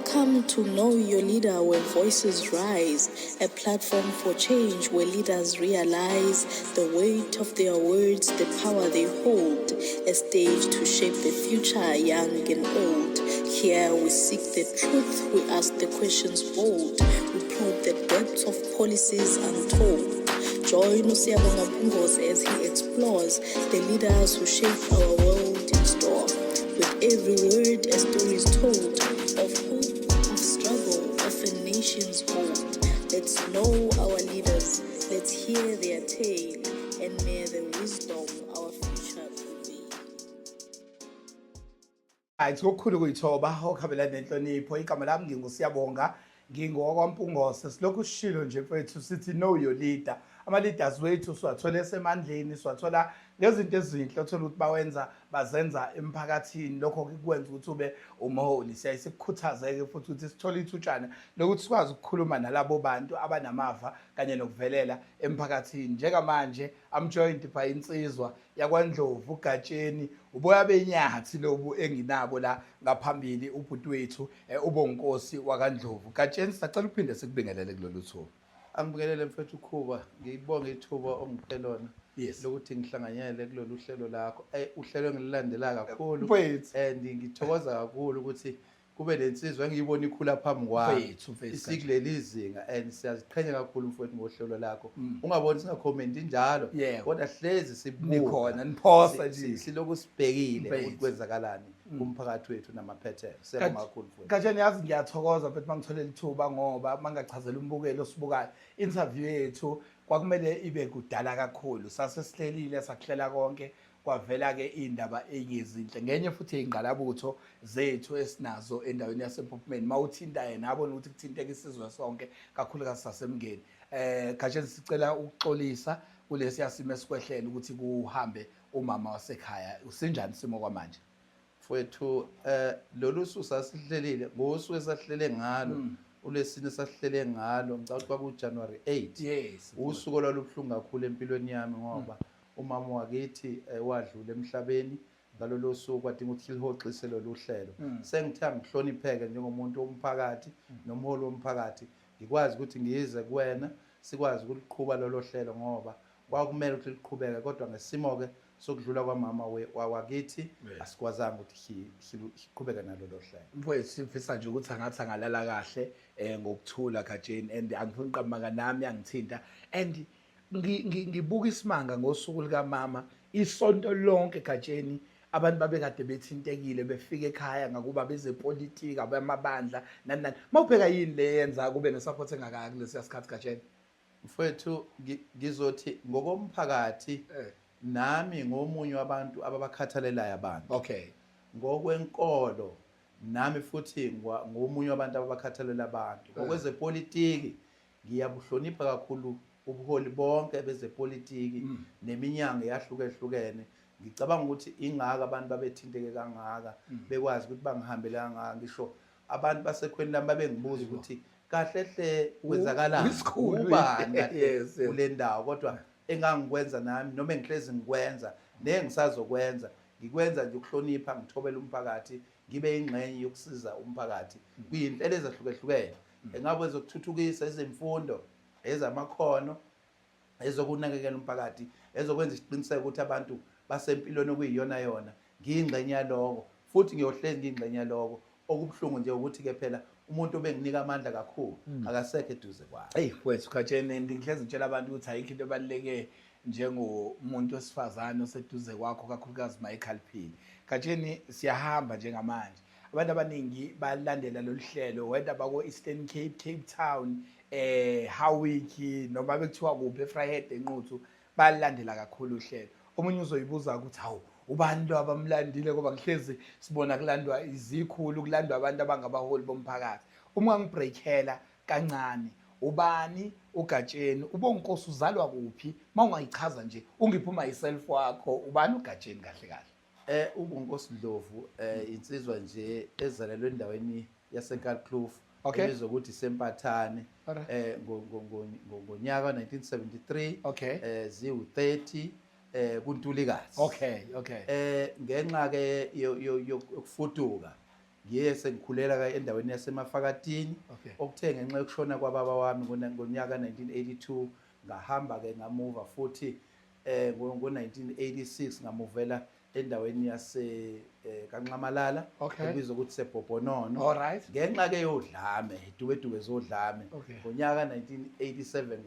Welcome to Know Your Leader, where voices rise, a platform for change where leaders realize the weight of their words, the power they hold, a stage to shape the future, young and old. Here we seek the truth, we ask the questions bold, we probe the depths of policies untold. Join uSiyabonga Mpungose as he explores the leaders who shape our world in store. With every word, a story is told of hope, of struggle, of a nation's hold. Let's know our leaders, let's hear their tale, and may the wisdom our future prevail. Right, ngokukhulu ukuyithoba okuhambelana nenhlonipho. Igama lami nginguSiyabonga, ngingowakwaMpungose. Silokhu sishilo nje, mfethu, sithi know your leader. Ama-leaders wethu siwathola esemandleni, siwathola ngezinto ezinhle othola ukuthi bawenza, bazenza emphakathini. Lokho kukwenza ukuthi ube umholi. Siyaye sikukhuthazeke futhi ukuthi sithole ithutshana lokuthi sikwazi ukukhuluma nalabo bantu abanamava kanye nokuvelela emphakathini. Njengamanje I'm joined by insizwa yakwaNdlovu, uGatsheni, uboya benyathi lobu enginabo la ngaphambili, ubhuti wethu uBonkosi wakaNdlovu. Gatsheni, sacela uphinde sikubingelele kulolu thuba. Angibingelele, mfethu Khuba, ngiyibonge ithuba ongiphe lona lokuthi ngihlanganyele kulolu hlelo lakho. Uhlelo engililandela kakhulu and ngithokoza kakhulu ukuthi kube lensizwa engiyibona ikhula phambi kwami Mfethu, mfethu, isikuleli zinga, and siyaziqhenya kakhulu, mfethu, ngohlelo lakho. Ungaboni singakhomenti njalo, kodwa hlezi sibuka. Nikhona, niphosa nje. Siloku sibhekile ukuthi kwenzakalani kumphakathi wethu namaphethelo. Siyabonga kakhulu, mfethu. Gatsheni, yazi ngiyathokoza, mfethu, mangithole lithuba, ngoba mangachazela umbukelo osibukayo, interview yethu kwakumele ibe kudala kakhulu. Sase sihlelile, sakuhlela konke, kwavela-ke iy'ndaba ey'ngezinhle ngenye futhi yey'ngqalabutho zethu esinazo endaweni yaseMpophomeni. Uma uthinta yena, abona ukuthi kuthinteka isizwe sonke, kakhulukazi saseMngeni. Gatsheni, sicela ukuxolisa kulesiya simo esikwehlela ukuthi kuhambe umama wasekhaya. Usinjani isimo kwamanje? Mfowethu, lolu suku sasihlelile, ngosuku esahlele ngalo, ulesine sahlele ngalo, ngicabanga ukuthi kwaku-January 8. Usuku olwalubuhlungu kakhulu empilweni yami, ngoba umama wakithi wadlula emhlabeni ngalolo suku. Kwadinga ukuthi lihoxise lolu hlelo. Sengithe angihlonipheke njengomuntu womphakathi nomholi womphakathi, ngikwazi ukuthi ngize kuwena, sikwazi ukuliqhuba lolo hlelo, ngoba kwakumele ukuthi liqhubeke, kodwa ngesimo-ke sokudlula kwamama wakithi asikwazanga ukuthi siqhubeke nalolo hlelo. Mfowethu, sifisa nje ukuthi angathi angalala kahle ngokuthula, Gatsheni, and angifuni uqamaka nami yangithinta and ngibuka isimanga ngosuku likamama isonto lonke, Gatsheni. Abantu babekade bethintekile, befika ekhaya ngakuba bezepolitiki, abamabandla, nani nani. Mawubheka, yini le yenza kube ne-support engakaka kulesiya sikhathi, Gatsheni? Mfowethu, ngizothi ngokomphakathi, nami ngomunye wabantu ababakhathalelayo abantu. Ngokwenkolo, nami futhi ngomunye wabantu ababakhathalela abantu. Ngokwezepolitiki, ngiyabuhlonipha kakhulu ubuholi bonke bezepolitiki neminyango eyahlukehlukene. Ngicabanga ukuthi ingaka abantu babethinteke kangaka, bekwazi ukuthi bangihambele kangaka. Ngisho abantu basekhweni lami babengibuza ukuthi kahle hle kwenzakalani, Isikhulu. ubani kahle kule ndawo. Kodwa engangikwenza nami, noma engihlezi ngikwenza nengisazokwenza, ngikwenza nje ukuhlonipha, ngithobela umphakathi, ngibe ingxenye yokusiza umphakathi kwiy'nhlelo ezahlukehlukene, engabe ezokuthuthukisa ezemfundo, ezamakhono, ezokunakekela umphakathi, ezokwenza isiqiniseko ukuthi abantu basempilweni okuyiyona yona. Ngiyingxenye yaloko futhi ngiyohlezi ngiyingxenye yaloko. Okubuhlungu nje ukuthi-ke phela umuntu obenginika amandla kakhulu akasekho eduze kwami. Eyi wethu Gatsheni, ngihlezi ngitshela abantu ukuthi ayikho into ebaluleke njengomuntu wesifazane oseduze kwakho, kakhulukazi uma ekhaliphile. Gatsheni, siyahamba njengamanje. Abantu abaningi balandela lolu hlelo, whether bako-Eastern Cape, Cape Town, Howick, noma bekuthiwa kuphi, eVryheid, eNquthu, balandela kakhulu uhlelo. Omunye uzoyibuza ukuthi hawu, ubani lo abamlandile, ngoba ngihlezi sibona kulandwa izikhulu, kulandwa abantu abangabaholi bomphakathi. Uma ungangibreakela kancane, ubani uGatsheni uBonkosi, uzalwa kuphi? Uma ungayichaza nje, ungiphe myself wakho, ubani uGatsheni kahle kahle? UBonkosi Ndlovu insizwa nje ezalelwe endaweni yaseKalkloof ebizwa ukuthi iseMpathane ngonyaka 1973, ziwu-30 kuNtulikazi. Ngenxa ke yokufuduka Ngiye sengikhulela ka endaweni yaseMafakatini. Okuthe ngenxa yokushona kwababa wami ngonyaka 1982 ngahamba ke ngamuva futhi ngo-1986 ngamuvela endaweni yase kaNxamalala ebizwa ukuthi seBhobhonono. All right. Ngenxa ke yodlame, idubeduke zodlame. Ngonyaka 1987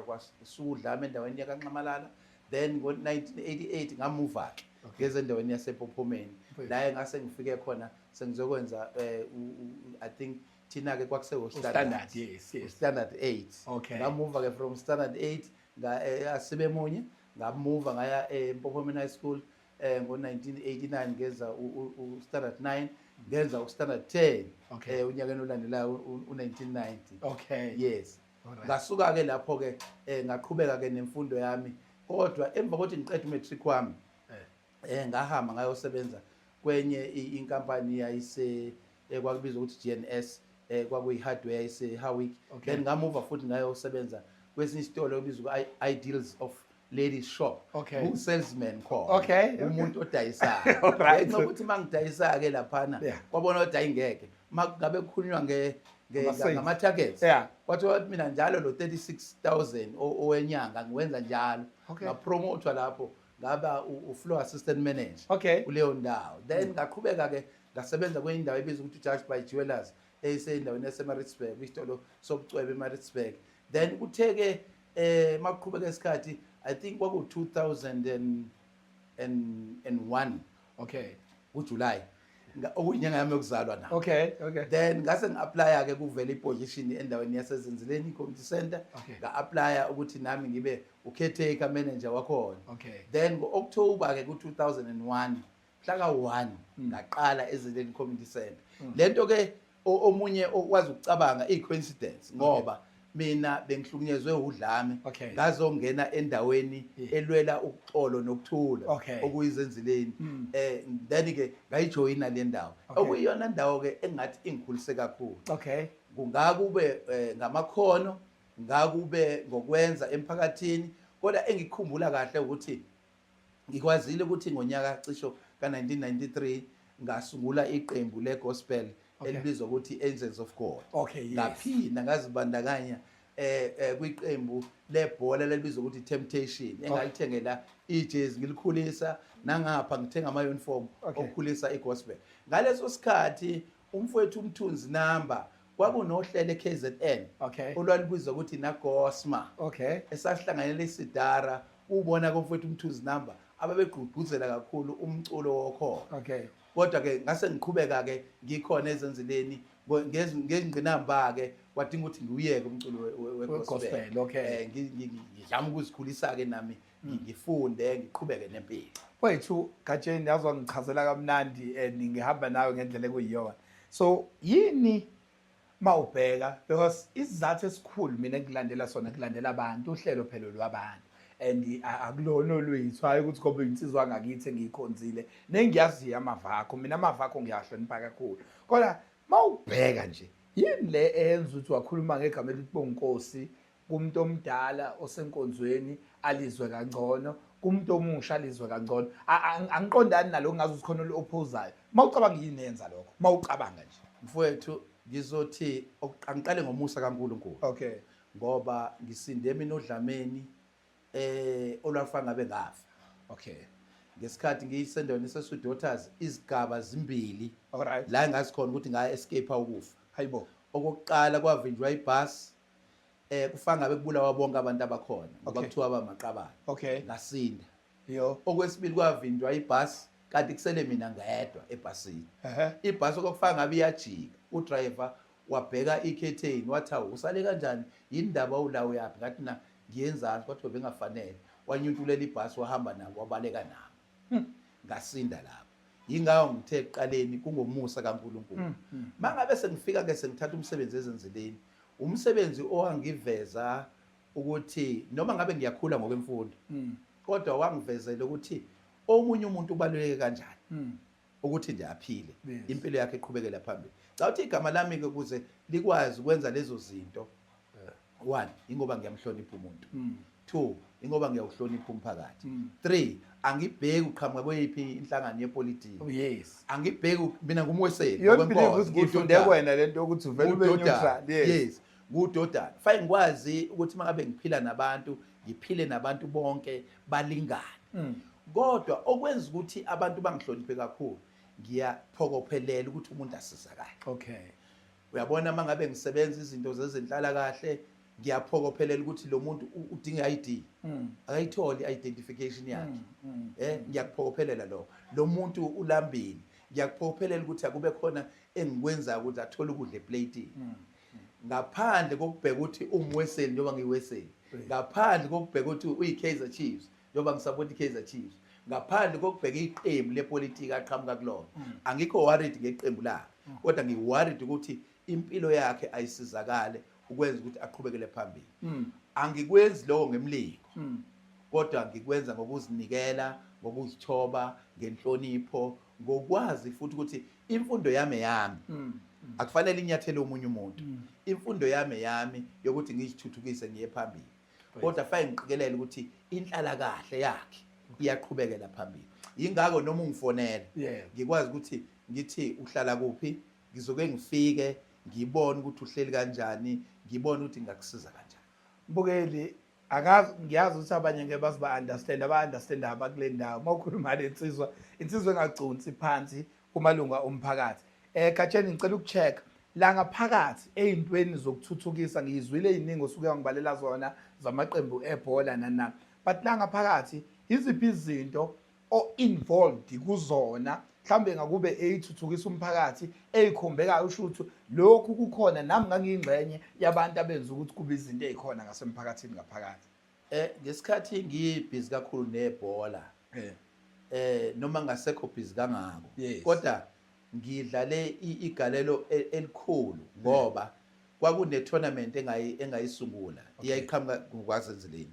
kwasuka udlame endaweni yakaNxamalala, then ngo-1988 ngamuva ke ngezendaweni yasePophomeni la engase ngifike khona sengizokwenza I think thina ke kwakusewo standard, yes, standard 8. Ngamuva ke from standard 8 asibemunye ngamuva ngaya eMpophomeni High School ngo-1989 ngenza u standard 9, ngenza u standard 10 unyakeni olandelayo u-1990. Yes. Ngasuka ke lapho ke ngaqhubeka ke nemfundo yami, kodwa emva kokuthi ngiqede umatric wami ngahamba ngayosebenza kwenye inkampani yayise kwakubizwa ukuthi GNS, kwakuyi hardware yayise Howick. Then ngamuva futhi ngayosebenza kwesinye isitolo ebizwa Ideals of Ladies Shop. Ngu-salesman khona. Umuntu odayisayo. Ngenxa yokuthi uma ngidayisa-ke laphana, kwabona ukuthi ayingeke. Uma ngabe kukhulunywa Ama-sales. ngama-targets, kwathiwa ukuthi mina njalo lo 36,000 owenyanga ngiwenza njalo. Ngapromothwa lapho ngaba u-floor assistant manager kuleyo ndawo. Then ngaqhubeka-ke ngasebenza kwenye indawo ebizwa ukuthi Judge by Jewelers eyisendaweni yaseMaritzburg, kwisitolo sobucwebe eMaritzburg. Then kuthe-ke makuqhubeka isikhathi, I think kwaku 2001 kuJuly, okuyinyanga yami yokuzalwa na. Then ngase ngi-applya ke kuvela iposition endaweni yaseZenzeleni Community Center. Nga-applya ukuthi nami ngibe u-caretaker manager wakhona. Then ngo-October ke ku-2001 mhla ka-1 ngaqala eZenzeleni Community Center. Lento ke omunye okwazi ukucabanga i-coincidence, ngoba mina bengihlukunyezwe udlame, ngazongena endaweni elwela uxolo nokuthula okuyiZenzeleni. Then ke ngayijoyina le ndawo okuyiyona ndawo ke engathi ingikhulise kakhulu. Kungakube ngamakhono, ngakube ngokwenza emphakathini, kodwa engikukhumbula kahle ukuthi ngikwazile ukuthi ngonyaka cisho ka-1993 ngasungula iqembu le-gospel elibizwa ukuthi Angels of God. Ngaphinda ngazibandakanya kwiqembu lebhola elibizwa ukuthi Temptation, engalithengela ijezi ngilikhulisa, nangapha ngithenga ama uniform okukhulisa igospel. Ngaleso sikhathi umfowethu uMthunzi Namba kwakunohlelo eKZN olwalubizwa ukuthi Nagosma esasihlanganele isidara ubona komfowethu uMthunzi Namba ababegqugquzela kakhulu umculo wokholo. Kodwa ke ngase ngiqhubeka ke ngikhona eZenzeleni ngezingqinamba ke kwadinga ukuthi ngiwuyeke umculo we-gospel. We-gospel, okay. Ngizama ukuzikhulisa ke nami, ngifunde ngiqhubeke nempilo. Mfowethu Gatsheni, yazi wangichazela kamnandi and ngihamba nawe ngendlela ekuyiyona. So yini mawubheka, because isizathu esikhulu mina engilandela sona kulandela abantu, uhlelo phela lwabantu and akulona olwethu, hayi ukuthi ngoba insizwa ngakithi engiyikhonzile nengiyaziyo amava akho, mina amava akho ngiyahlonipha kakhulu. Kodwa mawubheka nje yini le eyenza ukuthi wakhuluma ngegama elithi Bonginkosi kumuntu omdala osenkonzweni alizwe kangcono, kumuntu omusha alizwe kangcono? Angiqondani nalokho, ngazi ukuthi khona olu-opposayo. Mawucabanga yini eyenza lokho? Mawucabanga nje. Mfowethu, ngizothi angiqale ngomusa kaNkulunkulu. Ngoba ngisinde mina odlameni olwafa ngabe ngafa. Ngesikhathi ngiyisendaweni yaseSweet izigaba zimbili la engazi khona ukuthi nga escape ukufa. Hayibo. Okokuqala kwavinjwa ibhasi, kufanga ngabe kubulawa bonke abantu abakhona ngoba kuthiwa bamaqabane. Ngasinda. Okwesibili kwavinjwa ibhasi kanti kusele mina ngedwa ebhasini. Ibhasi okufanga ngabe iyajika, udriver wabheka ikhetheni wathi awu usale kanjani, yini ndaba ulawo uyaphi? Ngathi na ngiyenzani, kwathiwa bengafanele. Wanyuntulela ibhasi wahamba nabo wabaleka nabo. Ngasinda lapho. Yingawo ngithe ekuqaleni kungomusa kaNkulunkulu. Mangabe sengifika ke sengithatha umsebenzi eZenzeleni, umsebenzi owangiveza ukuthi noma ngabe ngiyakhula ngokwemfundo, kodwa wangivezela ukuthi omunye umuntu ubaluleke kanjani ukuthi nje aphile, impilo yakhe iqhubekela phambili. Cha uthi igama lami ke ukuze likwazi ukwenza lezo zinto, one, ingoba ngiyamhlonipha umuntu. Two, ingoba ngiyawuhlonipha umphakathi. Three, angibheki uqhamuka kweyiphi inhlangano yepolitiki. Oh, yes. Angibheki mina ngumweseli. You don't believe ukuthi ngifunde kwena lento yokuthi uvele ube neutral. Yes. Yes. Ngudodana. Fanele ngikwazi ukuthi mangabe ngiphila nabantu, ngiphile nabantu bonke balingane. Kodwa okwenza ukuthi abantu bangihloniphe kakhulu, ngiyaphokophelela ukuthi umuntu asizakale. Okay. Uyabona uma ngabe ngisebenza izinto zezenhlalakahle ngiyaphokophelela ukuthi lo muntu udinga i-ID. Akayitholi i-identification yakhe. Ngiyakuphokophelela lokho. Lo muntu ulambile. Ngiyakuphokophelela ukuthi akube khona engikwenzayo ukuthi athole ukudla eplatini. Ngaphandle kokubheka ukuthi umweseli njengoba ngiyiweseli. Ngaphandle kokubheka ukuthi uyi-Kaizer Chiefs njengoba ngisapota i-Kaizer Chiefs. Ngaphandle kokubheka iqembu lepolitiki aqhamuka kulona. Angikho worried ngeqembu lakhe. Kodwa ngi-worried ukuthi impilo yakhe ayisizakale ukwenza ukuthi aqhubekele phambili. Angikwenzi lokho ngemlingo. Kodwa ngikwenza ngokuzinikela, ngokuzithoba, ngenhlonipho, ngokwazi futhi ukuthi imfundo yami yami. Akufanele inyathele omunye umuntu. Imfundo yami yami yokuthi ngizithuthukise ngiye phambili. Kodwa fanele ngiqikelele ukuthi inhlalakahle yakhe iyaqhubekela phambili. Yingakho noma ungifonela ngikwazi ukuthi ngithi uhlala kuphi, ngizoke ngifike ngibone ukuthi uhleli kanjani, ngibone ukuthi ngingakusiza kanjani. Mbukeli, akazi ngiyazi ukuthi abanye ngeke baze ba-understand, aba-understand abakule ndawo. Uma ukhuluma le nsizwa, insizwa engaconsi phansi kumalunga omphakathi. Gatsheni, ngicela ukucheck la ngaphakathi ey'ntweni zokuthuthukisa, ngiyizwile ey'ningi osuke wangibalela zona zamaqembu ebhola nani nani, but la ngaphakathi yiziphi izinto o-involved kuzona mhlawumbe ngakube eyithuthukisa umphakathi eyikhombekayo, usho ukuthi lokhu kukhona nami ngangiyingxenye yabantu abenza ukuthi kube izinto ey'khona ngasemphakathini ngaphakathi? Ngesikhathi ngibhizi kakhulu nebhola, noma ngasekho busy kangako, kodwa ngidlale igalelo elikhulu ngoba kwakune tournament engayisungula iyayiqhamuka ngokwasenzeleni.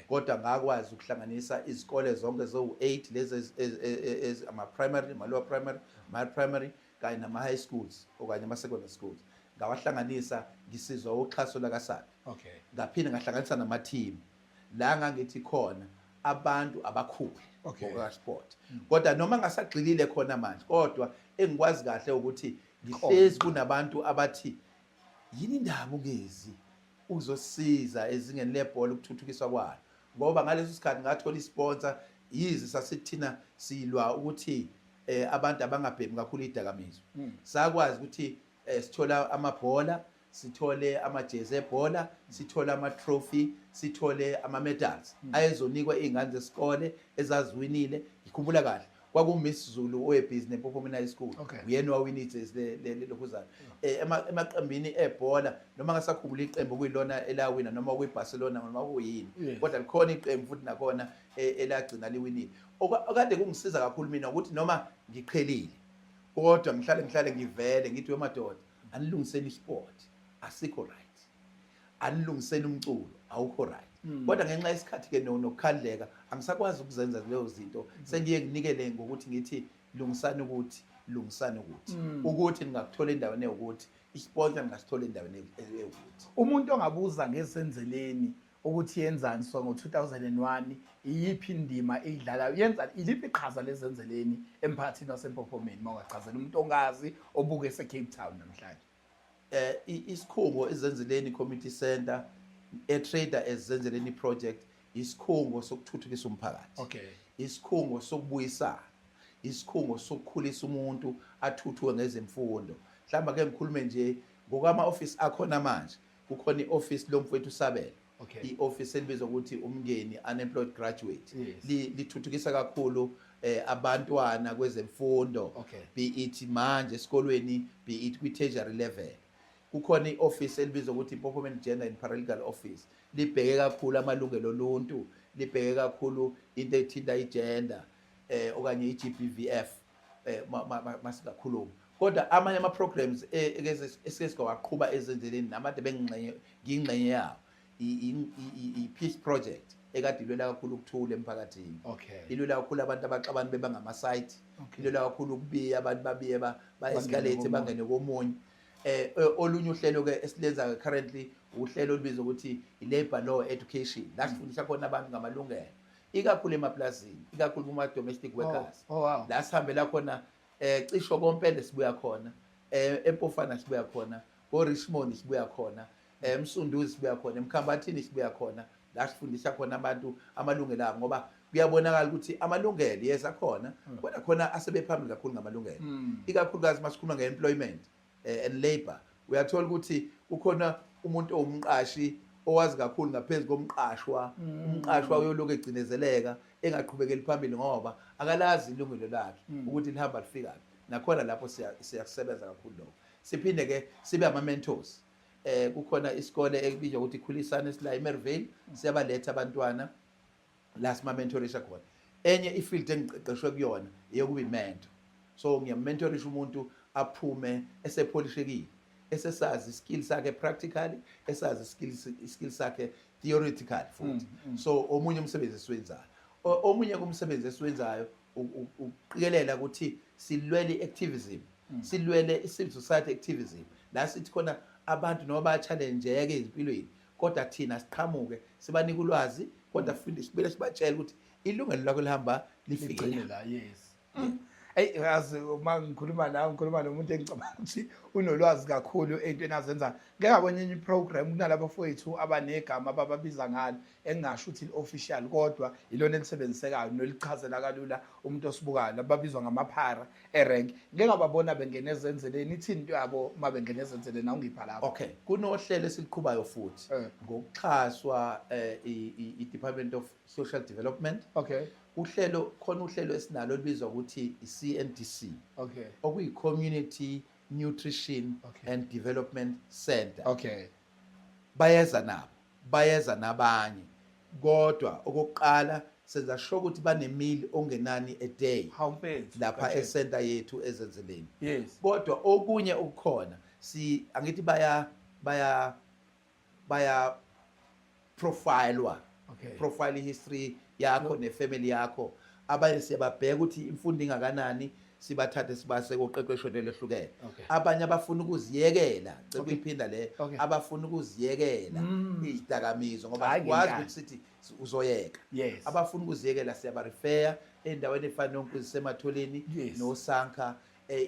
Kodwa ngakwazi ukuhlanganisa izikole zonke zowu-8 lezi ama primary, ama lower primary, ama primary kanye nama high schools okanye ama secondary schools. Ngawahlanganisa ngisizwa uxhaso lakaSAPI. Ngaphinde ngahlanganisa nama team la ngangithi khona abantu abakhule ngoka sport. Kodwa noma ngasagxilile khona manje, kodwa engikwazi kahle ukuthi ngihlezi kunabantu abathi yini indaba ungezi uzosiza ezingeni lebhola ukuthuthukiswa kwalo, ngoba ngaleso sikhathi ngathola isponsor. Yize sasithina silwa ukuthi abantu abangabhemi kakhulu idakamizwa, sakwazi ukuthi sithola amabhola, sithole amajezi ebhola, sithole ama-trophy, sithole ama-medals ayezonikwa iy'ngane zesikole ezaziwinile. Ngikhumbula kahle kwakuMiss Zulu oyebhizi neMpophomeni High School, uyena owawina ijezi lokhuzana. Emaqembini ebhola, noma ngasakhumbula iqembu kuyilona elawina, noma kuyiBarcelona noma kuyini, kodwa likhona iqembu futhi nakhona elagcina liwinile. Okade kungisiza kakhulu mina ukuthi noma ngiqhelile, kodwa ngihlale ngivele ngithi wemadoda, anilungiseni isport, asikho right, anilungiseni umculo, awukho right. Kodwa ngenxa yesikhathi ke nokukhandleka angisakwazi ukuzenza lezo zinto. Sengiye nginikele ngokuthi ngithi lungisani ukuthi, lungisani ukuthi, ukuthi ningakuthola endaweni ewukuthi, isponsor ningasithola endaweni ewukuthi. Umuntu ongabuza ngezenzeleni ukuthi yenzani so ngo-2001, iyiphi indima eyidlalayo, yenza iliphi iqhaza lezenzeleni emphakathini waseMpophomeni, uma ungachazela umuntu ongazi obuke ese-Cape Town namhlanje? Isikhungo iZenzeleni Community Center e-trader eZenzeleni project, isikhungo sokuthuthukisa umphakathi. Isikhungo sokubuyisana, isikhungo sokukhulisa umuntu athuthuke ngezemfundo. Mhlawumbe ake ngikhulume nje ngokwama office akhona manje. Kukhona i-office lomfowethu Sabelo. I-office elibizwa ukuthi Umngeni Unemployed Graduate. Lithuthukisa kakhulu abantwana kwezemfundo. Be it manje esikolweni, be it kwi-tertiary level. Kukhona i-office elibizwa ukuthi Mpophomeni Gender and Paralegal Office. Libheke kakhulu amalungelo oluntu, libheke kakhulu into ethinta i-gender okanye i-GBVF masingakhuluma. Kodwa amanye ama programs esike siwaqhuba ezendleleni nabantu bengingxenye ngingxenye yawo, i-peace project ekade ilwela kakhulu ukuthula emphakathini. Ilwela kakhulu abantu abaxabana bebangama site. Ilwela kakhulu ukubiya abantu babiye ba escalate bangene komunye. Olunye uhlelo ke esilenzayo currently uhlelo olubizwa ukuthi i-labor law education, la sifundisa khona abantu ngamalungelo, ikakhulu emaplazini, ikakhulu kuma-domestic workers. Oh, wow. La sihambela khona cisho kompele sibuya khona, eMpofana sibuya khona, ko-Richmond sibuya khona, eMsunduzi sibuya khona, eMkhambathini sibuya khona, la sifundisa khona abantu amalungelo abo, ngoba kuyabonakala ukuthi amalungelo, yes, akhona, kodwa khona asebephambili kakhulu ngamalungelo, ikakhulukazi masikhuluma nge-employment and labor. Uyathola ukuthi kukhona umuntu owumqashi owazi kakhulu ngaphezu komqashwa. Umqashwa uyoloku egcinezeleka, engaqhubekeli phambili ngoba akalazi ilungelo lakhe ukuthi lihamba lifikaphi. Nakhona lapho siyakusebenza kakhulu lokho. Siphinde ke sibe ama-mentors. Kukhona isikole ekubizwa ukuthi Khulisana esila eMerivale, siyabaletha abantwana la sima-mentorisha khona. Enye i-field engiqeqeshwe kuyona eyokuba i-mentor, so ngiyamentorisha umuntu aphume esepholishekile, esesazi i-skill sakhe practically, esazi i-skill sakhe theoretically futhi. So omunye umsebenzi esiwenzayo, omunye kumsebenzi esiwenzayo ukuqikelela ukuthi silwele i-activism, silwele i-civil society activism, la sithi khona abantu noma baya-challenge-eke ezimpilweni, kodwa thina siqhamuke sibanike ulwazi, kodwa futhi sibele sibatshele ukuthi ilungelo lakho lihamba lifike ligcine la. La, yes. Eyi, yazi, uma ngikhuluma nawe, ngikhuluma nomuntu engicabanga ukuthi unolwazi kakhulu ey'ntweni azenzayo. Ngeke ngabona enye i-program kunalaba fowethu abanegama abababiza ngalo, engingasho ukuthi li-official, kodwa ilona elisebenzisekayo nolichazela kalula umuntu osibukayo, ababizwa ngamaphara erank. Ngeke ngababona bengena ezenzeleni. Ithini into yabo uma bengena ezenzeleni? Awungipha lapho. Okay, kunohlelo esiliqhubayo futhi ngokuxhaswa i-Department of Social Development. Uhlelo khona, uhlelo esinalo olubizwa ukuthi i-CNDC, okuyi-Community Nutrition and Development Center. Bayeza nabo, bayeza nabanye, kodwa okokuqala senza sure ukuthi bane-meal ongenani a day Hawu mfethu. lapha Gotcha. e-center yethu ezenzeleni. Kodwa okunye okukhona, si angithi baya profilwa, profile history yakho ne-family yakho. Abanye siyababheka ukuthi imfundo ingakanani, sibathathe sibase koqeqeshweni elehlukene. Abanye abafuna ukuziyekela, cela ukuyiphinda le, abafuna ukuziyekela izidakamizwa, ngoba Hhayi, sikwazi ngenkani. ukuthi sithi uzoyeka. Abafuna ukuziyekela siyabarefeya endaweni efana nonkuzisematholeni noSANCA,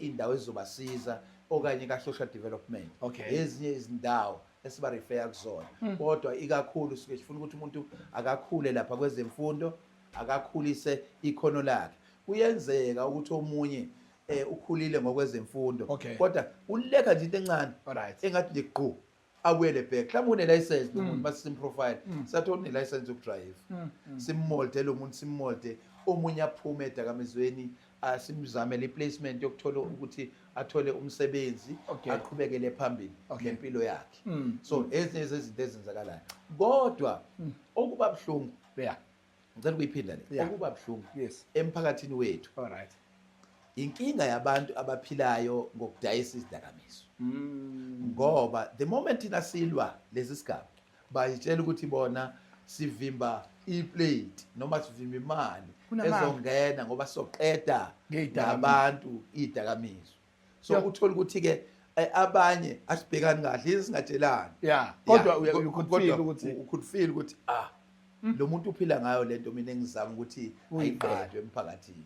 indawo ezizobasiza, okanye ka-social development. Ezinye izindawo esibarefeya kuzona, kodwa ikakhulu sike sifuna ukuthi umuntu akakhule lapha kwezemfundo, akakhulise ikhono lakhe. Kuyenzeka ukuthi omunye ukhulile ngokwezemfundo, kodwa uleka nje into encane engathi nje gqu, abuyele back. Mhlawumbe une-license lo muntu, masisim-profile sathola une-license yoku-drive, simmolde lo muntu, simmolde omunye aphume edakamizweni, simzamele i-placement yokuthola ukuthi athole umsebenzi, aqhubekele phambili nempilo yakhe. So ezinye zezinto ezenzakalayo, kodwa okuba buhlungu, ngicela ukuyiphinda le, okuba buhlungu emphakathini wethu, inkinga yabantu abaphilayo ngokudayisa izidakamizwa, ngoba the moment thina silwa lesi sigaba, bayitshela ukuthi bona sivimba i-plate noma sivimba imali Kunamanga. ezongena ngoba sizoqeda Ngey'dakamizwa. ngabantu iy'dakamizwa. So uthola ukuthi-ke abanye asibhekani kahle, yize singatshelani. Kodwa you could Kodwa feel ukuthi you could feel ukuthi lo muntu uphila ngayo lento mina engizama ukuthi Uyiqale. ayiqedwe emphakathini.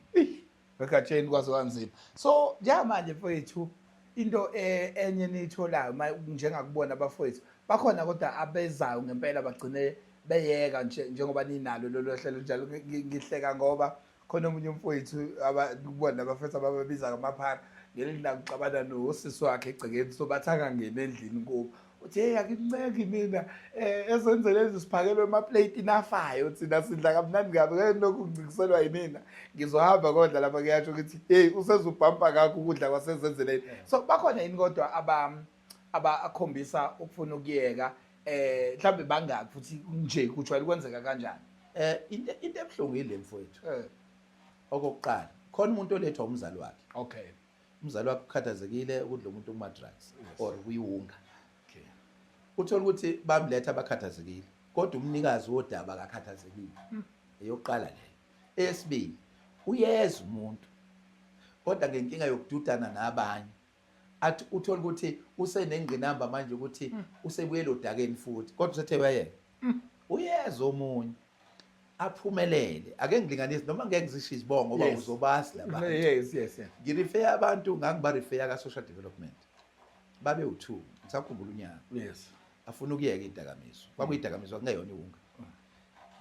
Egatsheni kwaze kwanzima. So njengamanje mfowethu, into enye niyitholayo njengakubona abafowethu bakhona, kodwa abezayo ngempela bagcine beyeka nje njengoba ninalo lolu hlelo njalo. Ngihleka ngoba khona omunye umfowethu kubona abafethu abababiza ngamaphara, ngelinye ilanga uxabana nosisi wakhe egcekeni, so bathi angangeni endlini kubo. Uthi, "Hey, akincengi mina, ezenzeleni siphakelwe emapleyitini afayo, thina sidla kamnandi kabi, ngeke lokhu ngincikiselwa yinina, ngizohamba kodla lapha." Kuyasho ukuthi hey, usezubhampa ngakho ukudla kwasezenzeleni. So bakhona yini kodwa abakhombisa ukufuna ukuyeka, mhlawumbe bangaki, futhi nje kujwayele ukwenzeka kanjani? Into ebuhlungu yile mfowethu. Okokuqala, khona umuntu olethwa umzali wakhe. Umzali wakhe ukhathazekile ukuthi lo muntu kuma-drugs or kuyiwunga. Uthola ukuthi bamletha abakhathazekile, kodwa umnikazi wodaba akakhathazekile. Eyokuqala leyo. Eyesibili, uyeza umuntu kodwa ngenkinga yokududana nabanye. Athi uthola ukuthi usenengqinamba manje ukuthi usebuyele odakeni futhi, kodwa usethe bayeka. Uyeza omunye aphumelele. Ake ngilinganise noma ngeke ngizisho izibongo ngoba uzobazi labantu. Yes yes yes. Ngirifeya abantu, ngangibarifeya ka-social development. Babe u-2, ngisakhumbula unyaka. Afuna ukuyeka idakamizwa. Kwakuyidakamizwa kungeyona iwunga.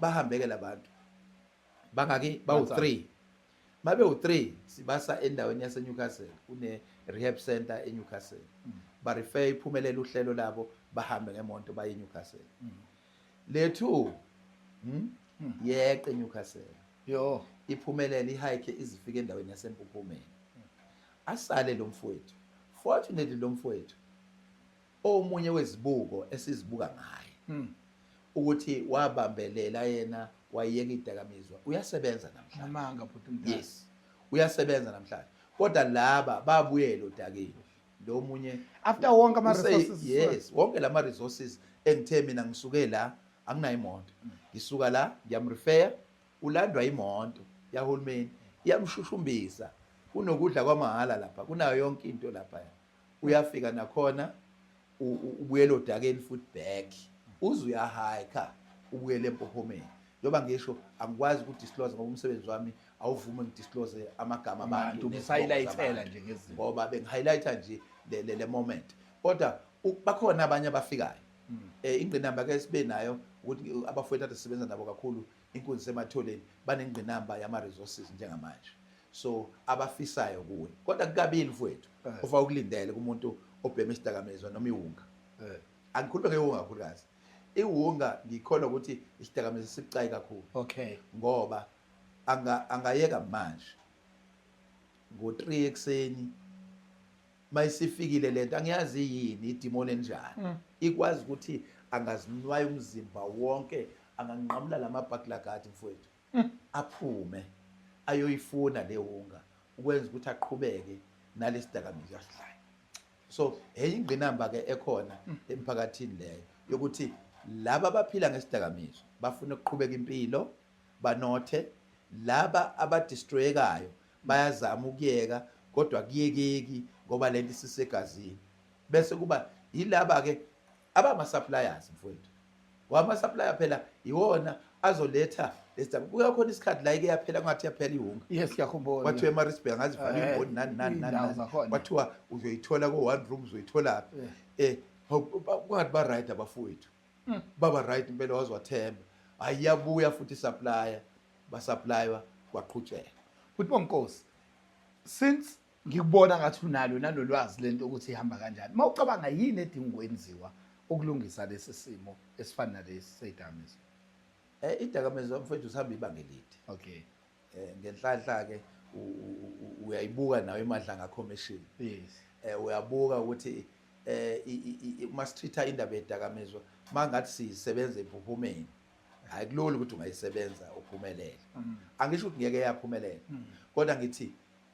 Bahambeke labantu. Bangaki bawu-3. Babe u-3 sibasa endaweni yase-Newcastle, kune rehab center eNewcastle. Barifeya iphumelela uhlelo labo, bahambe ngemonto baye eNewcastle. Lethu yeqe eNewcastle. Yo. Iphumelele ihike izifike endaweni yaseMpuphumeni. Asale lo mfowethu. Fortunately lo mfowethu omunye wezibuko esizibuka ngaye ukuthi wabambelela yena wayeka idakamizwa, uyasebenza namhlanje. Namanga bhuti umdala. Yes. Uyasebenza namhlanje. Kodwa laba babuyele odakeni. Lo munye after wonke ama resources. Yes, wonke lama resources engithe mina ngisuke la anginayo imoto. Ngisuka la ngiyamrefer, ulandwa imoto yahulumeni, iyamshushumbisa. Kunokudla kwamahhala lapha, kunayo yonke into lapha. Uyafika nakhona ubuyela odakeni futhi back. Uze uyahike ubuyele empophomeni. Njengoba ngisho angikwazi ukudisclose ngoba umsebenzi wami awuvumi ngidisclose amagama abantu ubusayilayithela nje ngezinto. Ngoba bengihighlighta nje le moment. Kodwa bakhona abanye abafikayo. Ingqinamba ke sibe nayo ukuthi abafowethu ade sisebenza nabo kakhulu inkunzi sematholeni banengqinamba yama resources njengamanje. So abafisayo kuwe. Kodwa kukabili mfowethu ofa ukulindele kumuntu obhema isidakamizwa noma iwunga. Angikhulumi ngewunga kakhulukazi. Iwunga ngikholwa ukuthi isidakamizwa sibucayi kakhulu. Ngoba angayeka manje ngo-3 ekuseni mayisifikile lento angiyazi yini idimoni enjani. Ikwazi ukuthi angazinwaya umzimba wonke, anganqamula lamabhaklagadi mfowethu. Aphume ayoyifuna le wunga ukwenza ukuthi aqhubeke nalesidakamizwa asidlayo. So enye ingqinamba ke ekhona emphakathini leyo yokuthi laba abaphila ngesidakamizwa bafuna ukuqhubeka impilo banothe, laba abadestroyekayo bayazama ukuyeka kodwa kuyekeki ngoba lento isisegazini. Bese kuba yilaba ke abama suppliers mfowethu. Wama supplier phela iwona azoletha lesidaba. Kuya khona isikhathi la ike yaphela ngathi yaphela iwunga. Yes, ngiyakhumbula. Kwathiwa eMaritzburg ngazivala imboni nani nani nani. Kwathiwa uzoyithola ko one room uzoyithola phi. Kwathi ba right abafowethu. Baba right impela waziwathemba. Ayiyabuya futhi supplier, basupplierwa kwaqhutsheka. Futhi bonkosi, since ngikubona ngathi unalo nalolwazi lento ukuthi ihamba kanjani, mawucabanga yini edinga ukwenziwa ukulungisa lesi simo esifana nalesi seyidakamizwa? Idakamizwa mfowethu sihamba ibanga elide. Ngenhlanhla ke uyayibuka nawe iMadlanga Commission. Uyabuka ukuthi uma sitreat indaba yedakamizwa mangathi siyisebenza empuphumeni, hayi kulula ukuthi ungayisebenza uphumelele. Angisho ukuthi ngeke yaphumelela. Kodwa ngithi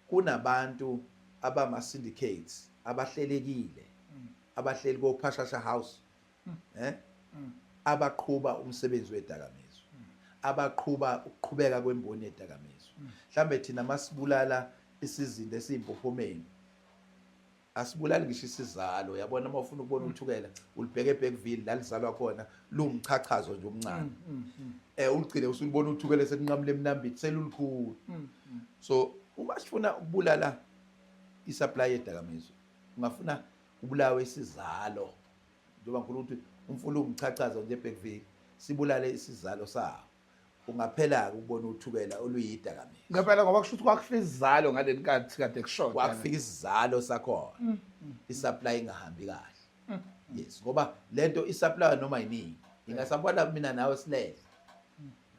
kunabantu abama syndicates abahlelekile, abahleli koPhashasha House, abaqhuba umsebenzi wedakamizwa, abaqhuba ukuqhubeka kwemboni yedakamizwa. Mhlambe thina masibulala isizinda esiyimpophomeni, asibulali ngisho isizalo. Uyabona uma ufuna ukubona uthukela ulibheke eBergville la lizalwa khona, lumchachazo nje omncane. Uligcine usulibona uthukela sekunqamule emnambithi selulukhulu. So uma sifuna ukubulala isupply yedakamizwa, ungafuna kubulawe isizalo. Njengoba ngikhuluma ukuthi umfula umchachazo nje eBergville, sibulale isizalo sawo. Ungaphela-ke ukubona uthukela oluyidakamizwa. Ngempela ngoba kusho ukuthi kwakufika isizalo ngaleli nkathi kade kushoda. Kwakufika isizalo sakhona. Isupply ingahambi kahle. Yes, ngoba lento isupply noma yinini. Ingasupply mina nawe silele.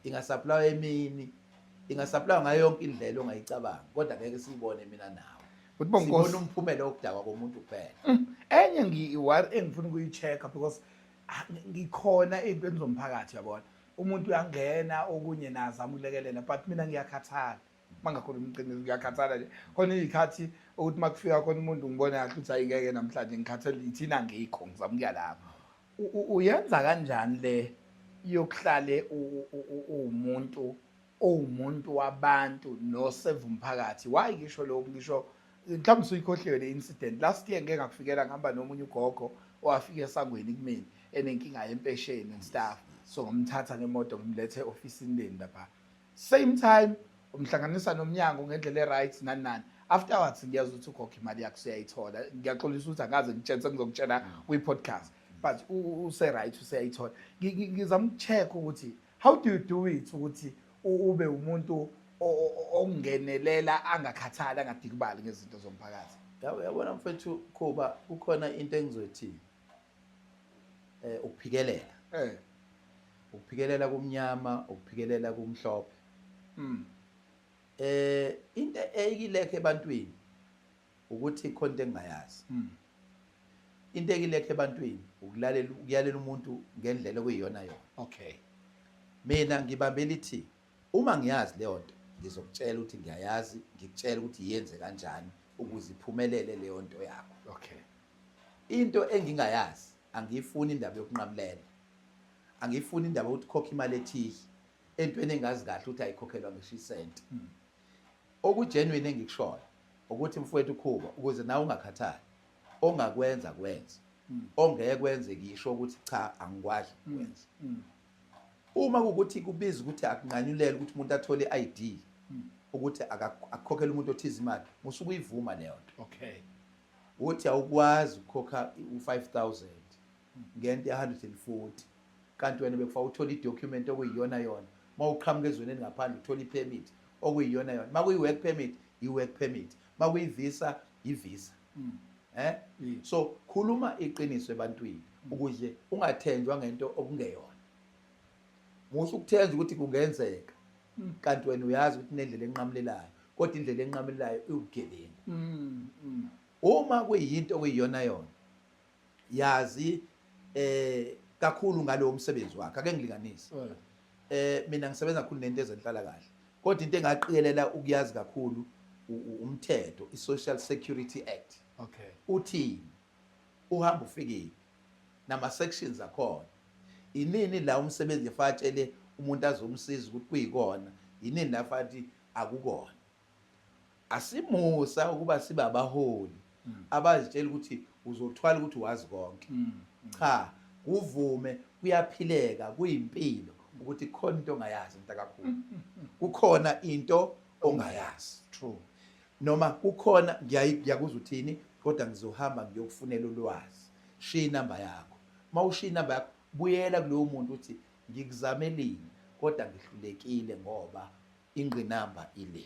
Ingasupply emini. Ingasupply ngayo yonke indlela ongayicabanga, kodwa ngeke siyibone mina nawe. Futhi bonkosi, sibona umphumela wokudakwa komuntu kuphela. Enye ngiworry engifuna ukuyi-check-a because ngikhona ey'ntweni zomphakathi, uyabona. Umuntu uyangena okunye nazama ukulekelela, but mina ngiyakhathala. Mangakhuluma iqiniso ngiyakhathala nje. Khona izikhathi ukuthi makufika khona umuntu ngibone kahle ukuthi ayingeke namhlanje ngikhathele ithina ngikho ngizama ukuya lapho. Uyenza kanjani le yokuhlale uwumuntu owumuntu wabantu noseva umphakathi? Why ngisho lokhu? Ngisho Mhlawumbe usuyikhohliwe le incident. Last year ngeke ngakufikela, ngihamba nomunye ugogo owafika esangweni kumina enenkinga yempesheni and stuff, so ngimthatha ngemoto ngimlethe e-ofisini leni lapha. Same time umhlanganisa nomnyango ngendlela e-right, nani nani. Afterwards ngiyazi ukuthi ugogo imali yakhe useyayithola. Ngiyaxolisa ukuthi angaze ngitshele, sengizokutshela kwi-podcast, but use-right, useyayithola. Ngizama uku-check ukuthi how do you do it ukuthi ube umuntu ongenelela, angakhathali, angadikibali ngezinto zomphakathi? Yabona mfethu Khuba, kukhona into engizothi ukuphikelela. Ukuphikelela kumnyama, ukuphikelela kumhlophe. Into eyilekhe ebantwini ukuthi khona into engingayazi. Into ekilekhe ebantwini ukulalela, ukuyalela umuntu ngendlela okuyiyona yona. Mina ngibambela ithi uma ngiyazi leyo nto ngizokutshela ukuthi ngiyayazi, ngikutshela ukuthi yenze kanjani ukuze iphumelele leyo nto yakho. Into engingayazi angiyifuni, indaba yokunqamulela. Angiyifuni indaba yokuthi khokha imali ethile entweni engazi kahle ukuthi ayikhokhelwa ngisho isenti. Okugenuine engikushoyo ukuthi mfowethu Khuba, ukuze nawe ungakhathali, ongakwenza kwenze, ongeke kwenze ngisho ukuthi cha, angikwazi ukwenza. Uma kuwukuthi kubiza ukuthi akunqanyulele ukuthi umuntu athole i-ID, ukuthi akukhokhele umuntu othize imali, musuke uyivuma leyo nto. Uthi awukwazi ukukhokha u-5000 ngento ya-140, kanti wena bekufaka uthole i-document okuyiyona yona. Uma uqhamuka ezweni elingaphandle uthola i-permit okuyiyona yona. Uma kuyi-work permit, i-work permit. Uma kuyi-visa, i-visa. So khuluma iqiniso ebantwini ukuze ungathenjwa ngento okungeyona. Musa ukuthenja ukuthi kungenzeka, kanti wena uyazi ukuthi nendlela enqamulelayo, kodwa indlela enqamulelayo iwubugebengu. Uma kuyinto okuyiyona yona, yazi kakhulu ngalowo msebenzi wakhe. Ake ngilinganise. Mina ngisebenza kakhulu nento ezenhlalakahle, kodwa into engaqikelela ukuyazi kakhulu umthetho, i-Social Security Act. Uthini? Uhamba ufikile nama sections akhona. Inini la umsebenzi efatshele umuntu azomsiza ukuthi kuyikona, yinini la fathi akukona. Asimusa ukuba sibe abaholi abazitshela ukuthi uzothwala ukuthi wazi konke. Cha, kuvume, kuyaphileka, kuyimpilo ukuthi khona into ongayazi mntakakhulu. Kukhona into ongayazi. Noma kukhona ngiyakuzwa uthini, kodwa ngizohamba ngiyokufunela ulwazi. Shiya inamba yakho. Uma ushiya inamba yakho, buyela kulowo muntu uthi ngikuzamelile kodwa ngihlulekile ngoba ingqinamba ile.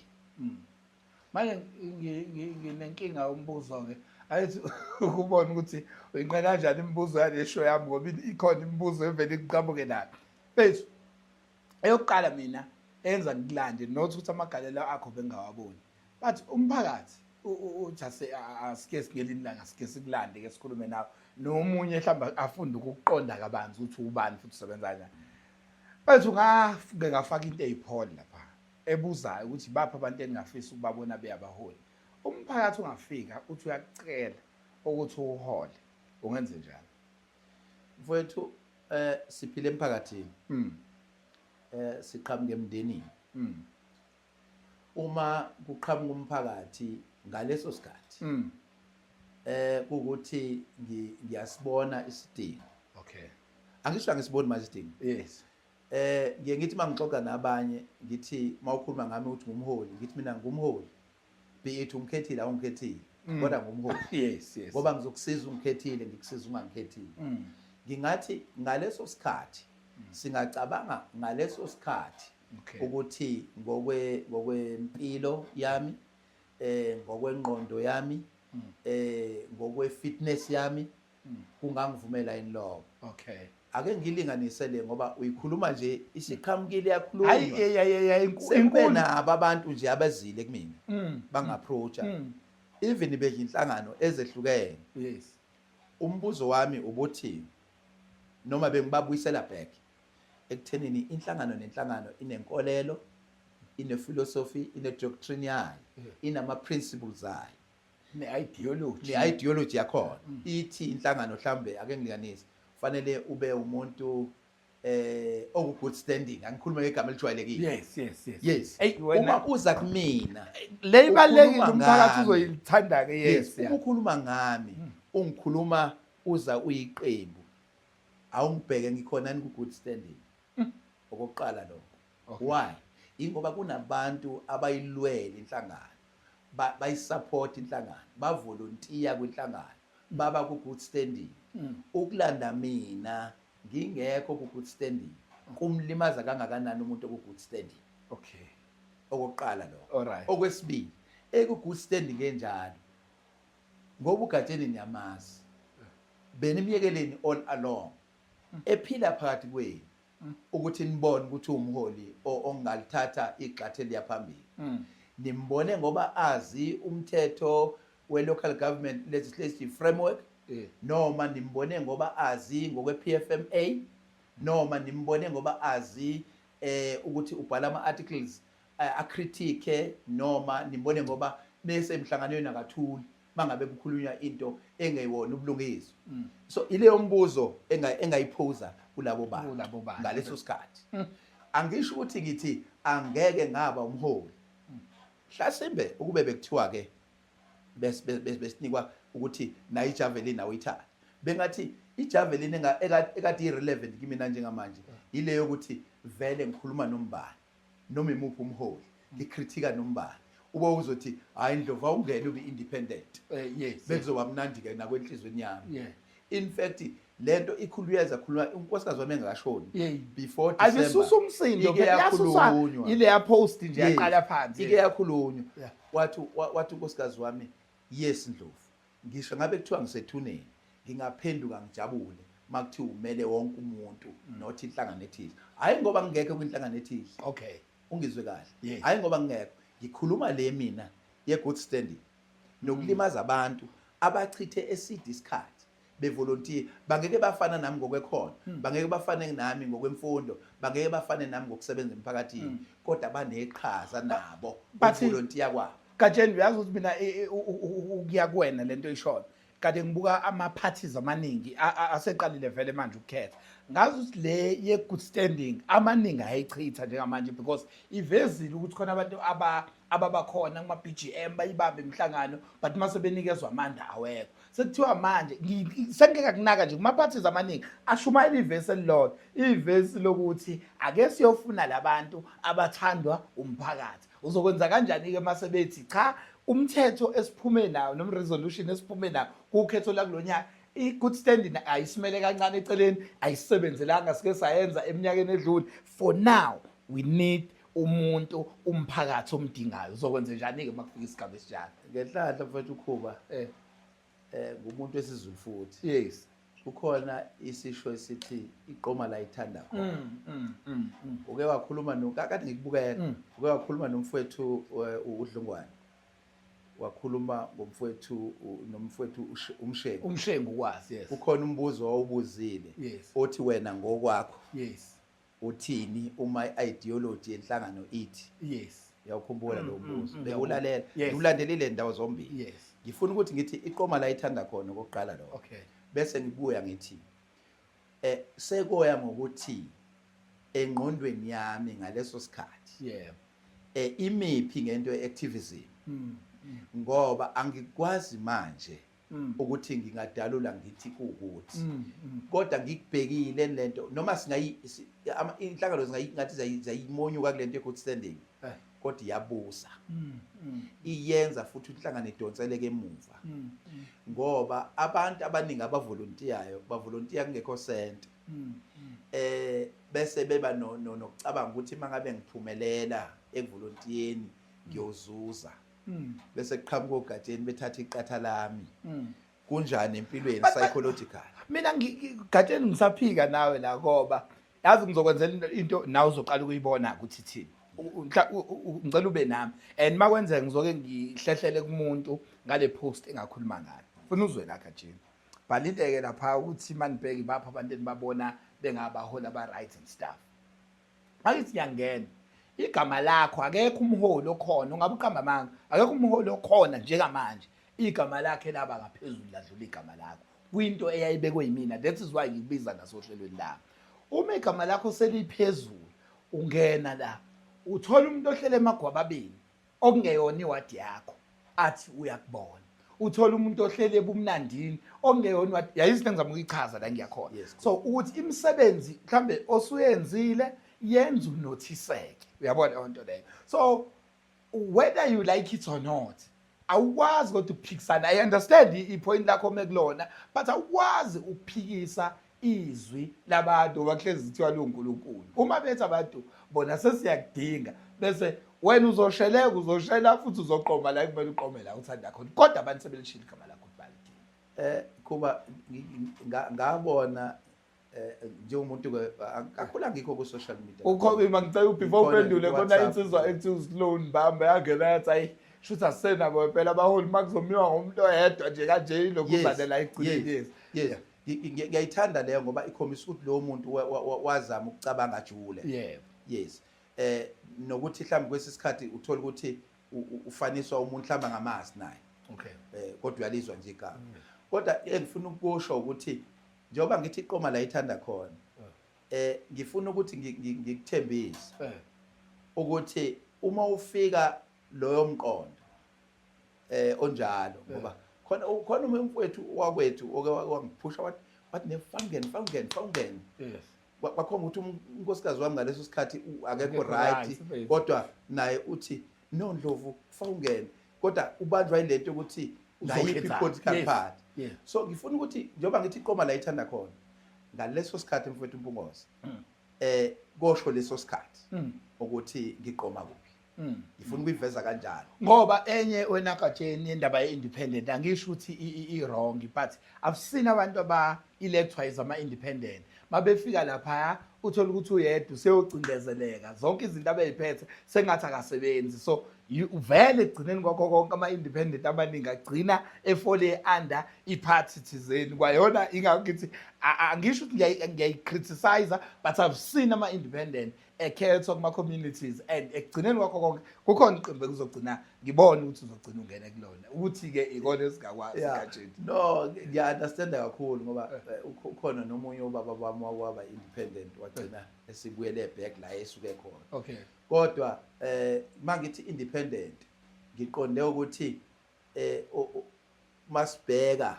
Manje nginenkinga, umbuzo ke ayithi ukubona ukuthi uyinqe kanjani imibuzo yale show yami, ngoba ikhona imibuzo evele iqhamuke nayo. Bethu, eyokuqala mina enza ngikulande, not ukuthi amagalelo akho bengawaboni, but umphakathi uthi asike singelinye ilanga sike sikulande ke sikhulume nawe nomunye, mhlawumbe afunde ukukuqonda kabanzi ukuthi ubani futhi usebenza kanjani. Bethu, ngafike ngafaka into eyi-poll lapha ebuzayo ukuthi baphi abantu eningafisa ukubabona beyabaholi. Umphakathi ungafika uthi uyakucela ukuthi uhole, ungenze njani? Mfowethu, siphila emphakathini. Siqhamuka emndenini. Uma kuqhamuka umphakathi ngaleso sikhathi, kukuthi ngiyasibona isidingo. Angisho angisiboni manje isidingo. Ngiye ngithi mangixoxa nabanye, ngithi mawukhuluma ngami ukuthi ngumholi, ngithi mina ngumholi. Be it ungikhethile awungikhethile, kodwa ngumholi. Yes yes. Ngoba ngizokusiza ungikhethile, ngikusiza ungangikhethile. Ngingathi ngaleso sikhathi singacabanga ngaleso sikhathi ukuthi ngokwempilo yami, ngokwengqondo yami, ngokwe fitness yami, kungangivumela yini lokho. Ake ngilinganise le, ngoba uyikhuluma nje isiqhamukile, yakhulunywa. Hayi, hey, Sekube inkulu. Nabo abantu nje abazile kumina, banga-approacha, even bedla inhlangano ezehlukene. Umbuzo wami ubuthi noma bengibabuyisela back ekuthenini inhlangano nenhlangano inenkolelo, ine-philosophy, ine-doctrine yayo, inama-principles ayo, ne-ideology. Ne-ideology yakhona. Ithi inhlangano mhlambe, ake ngilinganise, fanele ube umuntu. Oku good standing, angikhulume ngegama elijwayelekile. Yes. Yes. Ey, wena Uma uza kumina, le ibalulekile, ukhuluma umphakathi ngami. uzoyithanda ke. Yes, uma ukhuluma ngami, ungikhuluma uza uyiqembu, awungibheke ngikhona ku good standing. Okokuqala lokho. Why? Ingoba kunabantu abayilwele inhlangano, bayisupport inhlangano, bavolontiya kwinhlangano, baba ku good standing. Ukulanda mina ngingekho ku good standing kumlimaza kangakanani umuntu oku good standing? Okokuqala lokho. Okwesibili, eku good standing enjalo, ngoba uGatsheni niyamazi, benimyekeleni all along ephila phakathi kwenu ukuthi nibone ukuthi uwumholi ongalithatha igxathe liya phambili. Nimbone ngoba azi umthetho we-local government legislative framework, noma nimbone ngoba azi ngokwe-PFMA, noma nimbone ngoba azi ukuthi ubhala ama-articles acritique, noma nimbone ngoba bese emhlanganweni akathuli mangabe kukhulunywa into engeyona ubulungiswa. So ileyo mbuzo engayiphosa kulabo bantu Kulabo bantu. ngaleso sikhathi. Angisho ukuthi ngithi angeke ngaba umholi. Hlasimbe ukube bekuthiwa ke besinikwa ukuthi nayo ijavelin awuyithatha, bengathi ijavelin ekade irelevant kimina njengamanje ile yokuthi vele ngikhuluma nombani noma imuphi umholi, ngikritika nombani, uba uzothi hayi Ndlovu, awungene ube independent. Bekuzoba mnandi ke nakwenhlizweni yami. In fact, lento ikhuluyeza khuluma unkosikazi wami engakashoni before December. Ayisusa umsindo Ike phela, yasusa yakhulunywa. ileya post nje, yaqala phansi. Ike yakhulunywa. Wathi unkosikazi wami, "Yes Ndlovu, ngisho ngabe kuthiwa ngisethuneni ngingaphenduka ngijabule makuthiwa umele wonke umuntu, not inhlangano ethize." Hayi ngoba ngingekho kwinhlangano ethize. Ungizwe kahle? Yes. Hayi ngoba ngingekho, ngikhuluma le mina ye good standing nokulimaza abantu abachithe eside isikhathi bevolunteer. Bangeke bafana nami ngokwekhono, bangeke bafane nami ngokwemfundo, bangeke bafane nami ngokusebenza emphakathini, kodwa baneqhaza nabo uvolunteer kwabo. Gatsheni, uyazi ukuthi mina ukuya kuwena lento oyishoyo, kade ngibuka ama-parties amaningi aseqalile vele manje ukukhetha, ngazi ukuthi le ye-good standing amaningi ayayichitha njengamanje, because ivezile ukuthi khona abantu ababakhona kuma-BGM bayibambe imihlangano, but uma sebenikezwa amandla awekho. Sekuthiwa manje sengike kunaka nje kuma-parties amaningi ashumayela ivesi elilodwa, ivesi lokuthi ake siyofuna labantu abathandwa umphakathi. Uzokwenza kanjani-ke uma sebethi cha, umthetho esiphume nawo noma resolution esiphume nawo kukhetho lakulo nyaka, i-good standing ayisimele kancane eceleni, ayisebenzelanga, sike sayenza eminyakeni edlule. For now we need umuntu umphakathi omdingayo. Uzokwenza njani-ke uma kufika isigaba esinjalo? Ngenhlanhla mfethu ukhuba ngumuntu wesiZulu futhi. Kukhona isisho esithi iqoma la ithanda khona. Uke wakhuluma no kade ngikubukela, uke wakhuluma nomfowethu uDlungwane, wakhuluma ngomfowethu nomfowethu uMshengu. UMshengu ukwazi, yes. Kukhona umbuzo owubuzile othi wena ngokwakho uthini uma i-ideology yenhlangano ithi? Uyawukhumbula lo mbuzo? Bewulalela? Ngiwulandelile indawo zombili. Ngifuna ukuthi ngithi iqoma la ithanda khona okokuqala lokho. Bese ngibuya ngithi sekoya ngokuthi engqondweni yami ngaleso sikhathi imiphi ngento ye-activism, ngoba angikwazi manje ukuthi ngingadalula ngithi kuwukuthi, kodwa ngikubhekile lento noma singayi inhlangano zingayi ngathi ziyayimonyuka kulento ye-good standing, kodwa iyabusa, iyenza futhi inhlangano idonseleke emuva, ngoba abantu abaningi abavolontiyayo bavolontiya kungekho sente, bese beba nokucabanga ukuthi mangabe ngiphumelela ekuvolontiyeni ngiyozuza, bese kuqhamuka oGatsheni bethatha iqatha lami. Kunjani empilweni psychological? Mina Gatsheni ngisaphika nawe la, ngoba yazi ngizokwenzela into nawe uzoqala ukuyibona ukuthi thini. Ngicela ube nami, and makwenzeka ngizoke ngihlehlele kumuntu ngale post engakhuluma ngayo. Funa uzwe la Gatsheni, bhalileke lapha ukuthi manibheke bapha abantu enibabona bengabahola aba right and stuff. Akithi ngiyangena igama lakho, akekho umholi okhona ungabe uqamba amanga, akekho umholi okhona njengamanje igama lakhe laba ngaphezulu ladlula igama lakho kwinto eyayibekwe yimina. That is why ngikubiza nasohlelweni lami. Uma igama lakho seliphezulu ungena la uthola umuntu ohlele emagwababeni okungeyona iwadi yakho athi uyakubona. Uthola umuntu ohlele ebumnandini okungeyona iwadi yayizinto engizama ukuyichaza la ngiyakhona. So ukuthi imisebenzi mhlambe osuyenzile yenza unothiseke. Uyabona leyo nto leyo. So whether you like it or not awukwazi kodwa ukuphikisana. I understand i-point lakho mekulona, but awukwazi ukuphikisa izwi labantu ngoba kuhlezi kuthiwa luNkulunkulu. Uma bethi abantu bona sesiyakudinga bese wena uzosheleka, uzoshela futhi uzoqoma la ekumele uqome la uthanda khona, kodwa abantu sebelishilo igama lakho ukuthi balidinga. Kuba ngabona njengomuntu ke kakhulu angikho ku social media. Ukhona ngicela before uphendule khona insizwa ethi uSloan Bamba yangena yathi ayi shuthi asisenabo phela abaholi makuzomiwa ngomuntu oyedwa nje kanje ilokhu uzanela egcineni. Yes. Yes. Ngiyayithanda leyo ngoba ikhombisa ukuthi lowo muntu wazama ukucabanga ajule. Yebo. Yes. Nokuthi mhlawumbe kwesisikhathi uthola ukuthi ufaniswa umuntu mhlawumbe ngamazi naye. Okay. Kodwa uyalizwa nje igama. Kodwa engifuna ukusho ukuthi njengoba ngithi iqoma la ithanda khona ngifuna ukuthi ngikuthembise ukuthi uma ufika loyo mqondo onjalo ngoba khona umfowethu wakwethu oke wangiphusha wathi nefangeni fangeni fangeni. Yes. Kwakhomba ukuthi unkosikazi wami ngaleso sikhathi akekho right, kodwa naye uthi no Ndlovu fawungene, kodwa ubanjwa yilento ukuthi ngayiphi political party. So ngifuna ukuthi njengoba ngithi iqoma la ithanda khona ngaleso sikhathi mfowethu Mpungose kosho leso sikhathi ukuthi ngiqoma kuphi. Ngifuna ukuyiveza kanjalo ngoba enye wena Gatsheni indaba ye-independent angisho ukuthi i-wrong, but I've seen abantu aba-electwa as ama-independent mabefika lapha uthola ukuthi uyedwa useyocindezeleka zonke izinto abeyiphethe sengathi akasebenzi. So vele ekugcineni kwakho konke ama-independent amaningi agcina efole under i-party thizeni kwayona. Ingakho ngithi angisho ukuthi ngiyayi-criticize, but I've seen ama-independent ekhethwa kuma-communities and ekugcineni kwakho konke kukhona iqembu ekuzogcina ngibone ukuthi uzogcina ungene kulona, ukuthi-ke ikona esingakwazi Gatsheni. No, ngiya-understanda kakhulu ngoba ukhona nomunye ubaba wami wakwaba independent wagcina esibuyele back la esuke khona. Okay. Kodwa mangithi independent ngiqonde ukuthi masibheka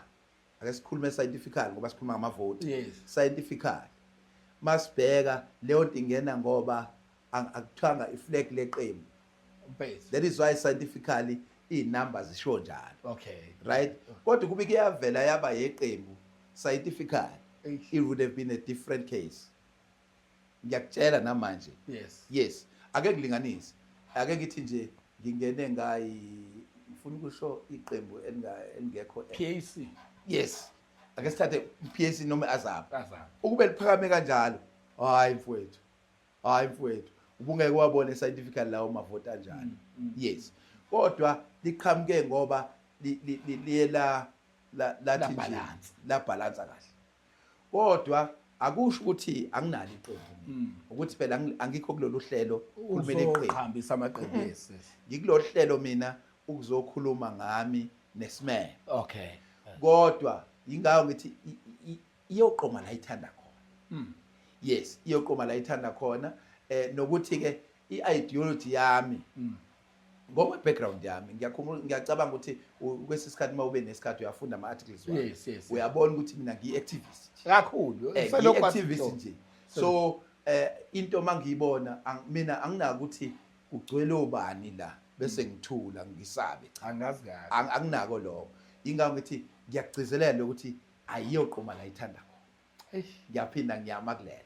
ake sikhulume scientifically ngoba sikhuluma ngamavoti. Yes. Scientifically masibheka leyo nto ingena ngoba akuthiwanga iflag leqembu. That is why scientifically iy'number zisho njalo. Okay. Right? Kodwa kube kuyavela yaba yeqembu scientifically it would have been a different case. Ngiyakutshela namanje. Yes. Yes. Ake ngilinganise. Ake ngithi nje ngingene ngayi ngifuna ukusho iqembu elingekho PAC. Yes. Ake sithathe PAC noma AZAP. AZAP. Ukube liphakame kanjalo. Hayi mfowethu. Hayi mfowethu. Ubungeke wabona scientifically lawo mavoti anjalo. Yes. Kodwa liqhamuke ngoba liye la lathi nje la balance kahle. Kodwa akusho ukuthi anginalo iqembu. Ukuthi phela angikho kulolu hlelo khulumela iqembu. Uzoqhambisa amaqembu. Yes. Ngikulolu hlelo mina ukuzokhuluma ngami nesimeme. Okay. Kodwa ingawo ngithi iyoqoma la ithanda khona. Yes, iyoqoma la ithanda khona nokuthi ke i-ideology yami ngokwe background yami ngiyakhumbula ngiyacabanga ukuthi kwesisikhathi mawube nesikhathi uyafunda ama articles wakho. Yes, yes. Uyabona ukuthi mina ngiyi-activist. Kakhulu. Ngiyi-activist nje. So into mangiyibona mina anginako ukuthi kugcwele obani la bese ngithula ngisabe cha. Angazi kahle. Anginako lokho. Ingakho ngithi ngiyakugcizelela ukuthi ayiyoqoma la ithanda khona. Ngiyaphinda ngiyama kulelo.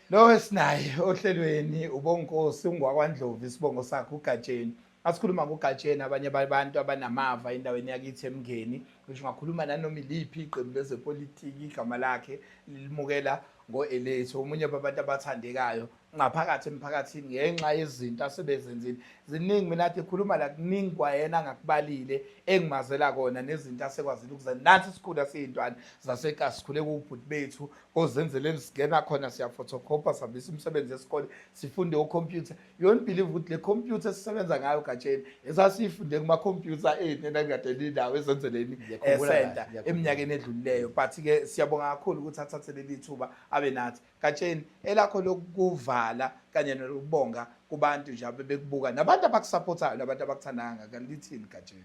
Lo esinaye ohlelweni uBonkosi ungwakwaNdlovu isibongo sakhe uGatsheni. Asikhuluma ngoGatsheni abanye babantu abanamava endaweni yakithi eMngeni. Ngisho ungakhuluma nanoma iliphi iqembu lezepolitiki igama lakhe limukela ngo-Elethu, omunye wabantu abathandekayo Ngaphakathi emphakathini ngenxa yezinto asebezenzile. Ziningi, mina athi khuluma la, kuningi kwayena angakubalile engimazela kona nezinto asekwazile ukuzenza. Nathi sikhula siyintwana zasekasi, sikhule kubhuti bethu ozenzeleni, singena khona siyafothokhopha, sihambisa imisebenzi yesikole, sifunde okhompyutha. You won't believe ukuthi le khompyutha esisebenza ngayo, Gatsheni, esasiyifunde kumakhompyutha ethu enangikade ninawo ezenzeleni Ngiyakhumbula kahle, center ngiyakhumbula. eminyakeni edlulileyo. But-ke siyabonga kakhulu ukuthi athathe leli thuba abe nathi. Gatsheni, elakho lokuvala kanye nokubonga kubantu nje abebekubuka nabantu abakusaphothayo nabantu abakuthandayo kangaka, lithini, Gatsheni?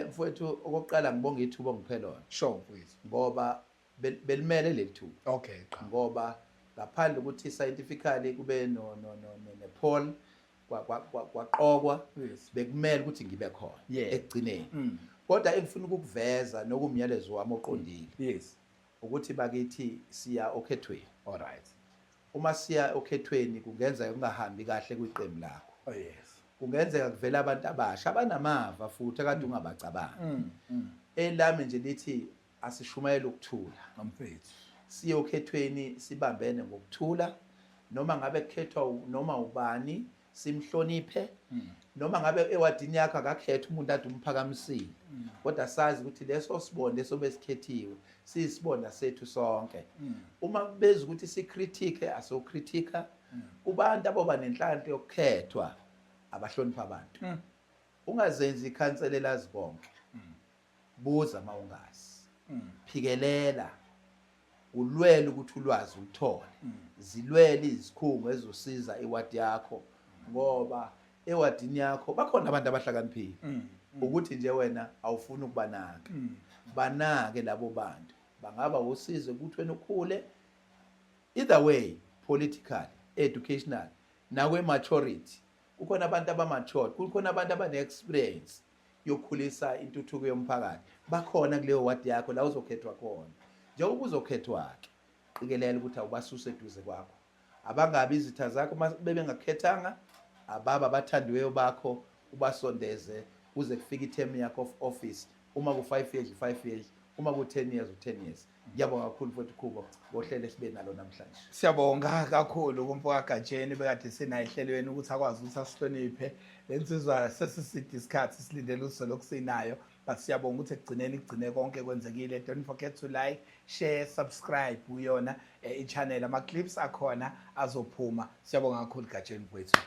Mfowethu, okokuqala ngibonga ithuba ongiphe lona. Sure, mfowethu. Ngoba belimele leli thuba. Okay, qha. Ngoba ngaphandle ukuthi scientifically kube no no no ne poll, kwaqokwa, bekumele ukuthi ngibe khona ekugcineni. Kodwa engifuna ukukuveza nokumyalezo wami oqondile ukuthi bakithi siya okhethweni. All right. Uma siya okhethweni kungenzeka kungahambi kahle kwiqembu lakho. Oh yes. Kungenzeka kuvela abantu abasha abanamava futhi akade ungabacabangi. Elami nje lithi asishumayele ukuthula. Mfethu. Siye okhethweni sibambene ngokuthula, noma ngabe kukhethwa noma ubani simhloniphe, noma ngabe ewadini yakho akakhetha umuntu ade umphakamisile, kodwa sazi ukuthi leso sibonda esobe sikhethiwe siyisibonda sethu sonke. Uma kubeza ukuthi sicritique, asocritica kubantu aboba nenhlanhla yokukhethwa, abahlonipha abantu. Ungazenzi ikhansela elazi konke, buza mawungazi, phikelela, ulwele ukuthi ulwazi uluthole, zilwele izikhungo ezosiza iwadi yakho, ngoba ewadini yakho bakhona abantu abahlakaniphile, ukuthi nje wena awufuni ukubanaka. Banake labo bantu, bangaba usizo ukuthi wena ukhule either way, political, educational, nakwe-maturity. Kukhona abantu aba-mature, kukhona abantu abane-experience yokukhulisa intuthuko yomphakathi, bakhona kuleyo wadi yakho la uzokhethwa khona. Njengoba uzokhethwa-ke, qikelela ukuthi awubasuse eduze kwakho, abangabi izitha zakho uma bebengakukhethanga, ababa abathandiweyo bakho, ubasondeze kuze kufike i-term yakho of office. Uma ku-5 years, u-5 years, uma ku-10 years, u-10 years. Ngiyabonga kakhulu, mfowethu Khubo, ngohlelo esibe nalo namhlanje. Siyabonga kakhulu kumfo kaGatsheni bekade sinaye ehlelweni ukuthi akwazi ukuthi asihloniphe. Le nsizwa sesiside isikhathi silindele usolokhu sinayo, but siyabonga ukuthi ekugcineni kugcine konke kwenzekile. Don't forget to like, share, subscribe kuyona i-channel, ama-clips akhona azophuma. Siyabonga kakhulu, Gatsheni mfowethu.